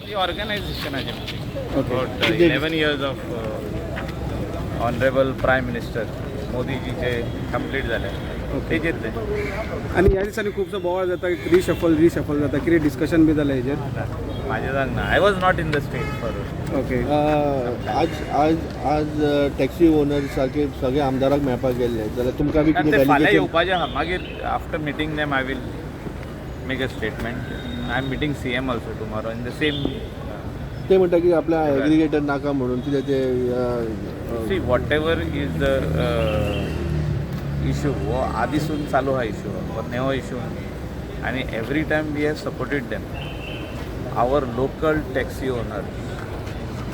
ती ऑर्गनायझेशनाचे meeting. About 11 years of honourable Prime Minister मोदीजीचे complete जाले तेजेर ते. आनी ह्या दिसांनी खुबसो बोवाळ जाता, रिशफल रिशफल जाता. कितें डिस्कशन बी जालें हेजेर? म्हाजें सांगना, I was not in the state for आज आज आज टॅक्सी ओनर सारखे सगळे आमदाराक मेळपाक गेल्ले जाल्यार तुमकां बी कितें ते फाल्यां डेलिगेशन? येवपाचें आहा. मागीर after meeting them I will make a statement. I am meeting CM also tomorrow in the same. ते म्हणटा की आपल्या एग्रिगेटर नाका म्हणून कितें ते See, whatever is the issue, हो आदीसून चालू हा इशू, हो नेवो इशू आनी every time we have supported them. Our local taxi owner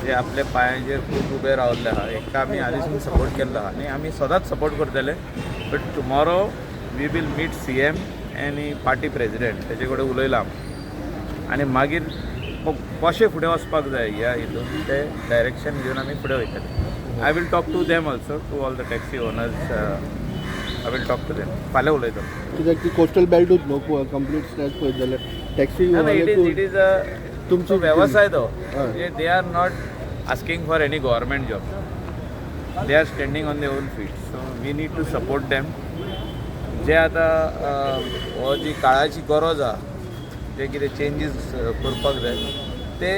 जे आपल्या पांयाचेर खूब उबे रावल्ले आहा, हेका आमी आदीसून सपोर्ट केल्लो आहा आनी आमी सदांच सपोर्ट करतले. But tomorrow we will meet CM आनी पार्टी प्रेजिडेंट. तेजे कडेन उलयलां आमी आनी मागीर कशें फुडें वचपाक जाय ह्या हितून ते डायरेक्शन घेवन आमी फुडें वयतले. I will talk to them also, to all the taxi owners. I will talk to them. फाल्यां उलयतलो. कित्याक ती कोस्टल बेल्टूच न्हू कंप्लीट स्ट्रेच पळयत जाल्यार taxi. It is a तुमचो वेवसाय तो. म्हणजे they are not asking for any government job. They are standing on their own feet, so we need to support them. जे आतां हो जी काळाची गरज आहा, जे कितें चेंजीस करपाक जाय, ते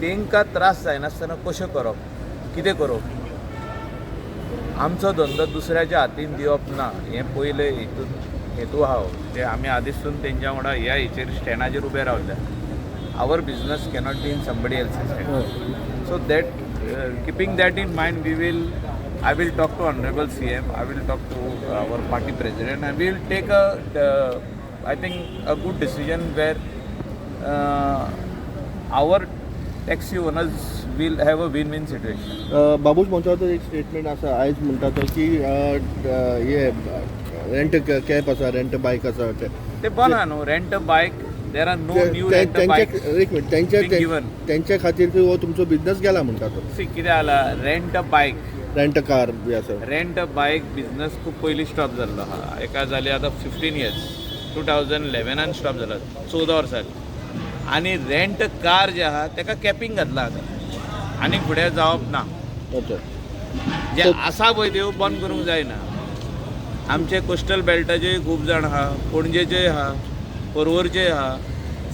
तांकां त्रास जायनासतना कशें करप, कितें करप, आमचो धंदो दुसऱ्याच्या हातीन दिवप ना, हें पयलें हितून हेतू आहा. जे आमी आदीसून तेंच्या वांगडा ह्या हेचेर स्टँडाचेर उबे रावले. Our business cannot be in somebody else's hand. So that keeping that in mind, we will I will talk to honourable CM, I will talk to our party president and we will take a, I think, a good decision where our taxi owners will have a win-win situation. Babush मोन्सेराताचो एक statement आसा, आयज म्हणटा तो की हे rent cab आसा, rent बायक आसा ते. ते बंद आहा न्हू rent bike. There are no new rent bike एक मिनट, त्यांच्या being given. त्यांच्या खातीर हो तुमचो बिझनेस गेला म्हणटा तो. सी, कितें जाला, rent a bike, rent car बी आसा. रेंट अ बायक बिझनस खूब पयलीं स्टॉप जाल्लो आहा. एका जाले आतां 15 इयर्स. 2011आन स्टॉप जाला, 14 वर्सां जालीं. आनी रेंट कार जे आहा तेका कॅपिंग घातलां आतां, आनी फुडें जावप ना. जे आसा पळय त्यो बंद करूंक जायना. आमचे कोस्टल बेल्टाचे खूब जाण आहा, पणजेचे आहा, पर्वरचे आहा,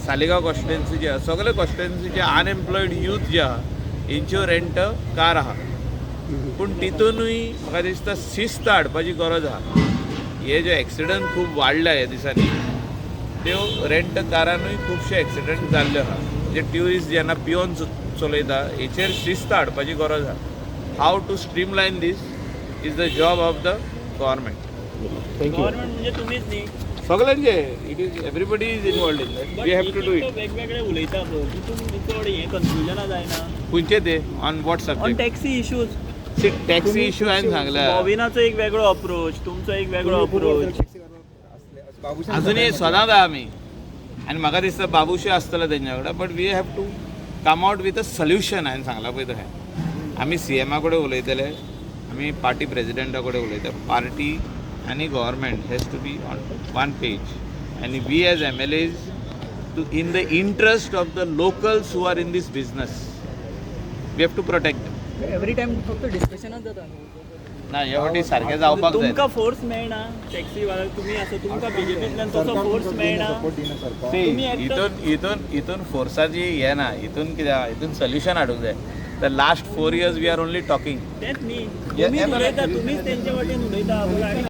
सालिगांव कॉन्स्टिट्युएन्सीचे आहा. सगळे कॉन्स्टिट्युएन्सीचे अनएम्प्लॉयड यूथ जे आहा, हेंच्यो रेंट कार आहा. पूण तितूनूय म्हाका दिसता शिस्त हाडपाची गरज आहा. हे जे एक्सिडंट खूब वाडल्या ह्या दिसांनी, त्यो रेंट कारानूय खुबशे एक्सिडंट जाल्ले आहा. जे ट्युरिस्ट जेन्ना पियोन चलयता, हेचेर शिस्त हाडपाची गरज आहा. How to streamline this is the job of the government. Thank you. Government म्हणजे तुमीच न्ही? सगळ्यांचे. It is, everybody is involved in that. We have to do it. वेगवेगळे उलयता पळय, तितून चड हें कन्फ्युजनां जायना? खंयचे ते? On what on subject? Taxi issues. C, taxi issue हांवें सांगला. बॉविनाचो एक वेगळो अप्रोच, तुमचो एक वेगळो अप्रोच. अजूनय सदांच आहा आमी आनी म्हाका दिसता बाबूशय आसतलो तेंच्या वांगडा, but we have to come out with a solution. हांवें सांगलां पळय तशें आमी सीएमा कडेन उलयतले, आमी पार्टी प्रेजिडेंटा कडेन उलयतले. पार्टी आनी government has to be on one page आनी we as MLAs to, in the interest of the locals who are in this business, we have to protect. Every time फक्त डिस्कशनच जाता न्हू? ना, हे फावटी सारकें जावपाक जाय. तुमकां फोर्स मेळना टॅक्सी वाला तुमी आसा, तुमकां बीजेपींतल्यान तसो फोर्स मेळना? See, तुम्ही एकटो- हितून फोर्साची हे ना. हितून कितें आहा, हितून सोल्युशन हाडूंक जाय. The last 4 years we are only talking. तेच न्ही, तुमीच उलयता, तुमीच तेंच्या वाटेन उलयता आनी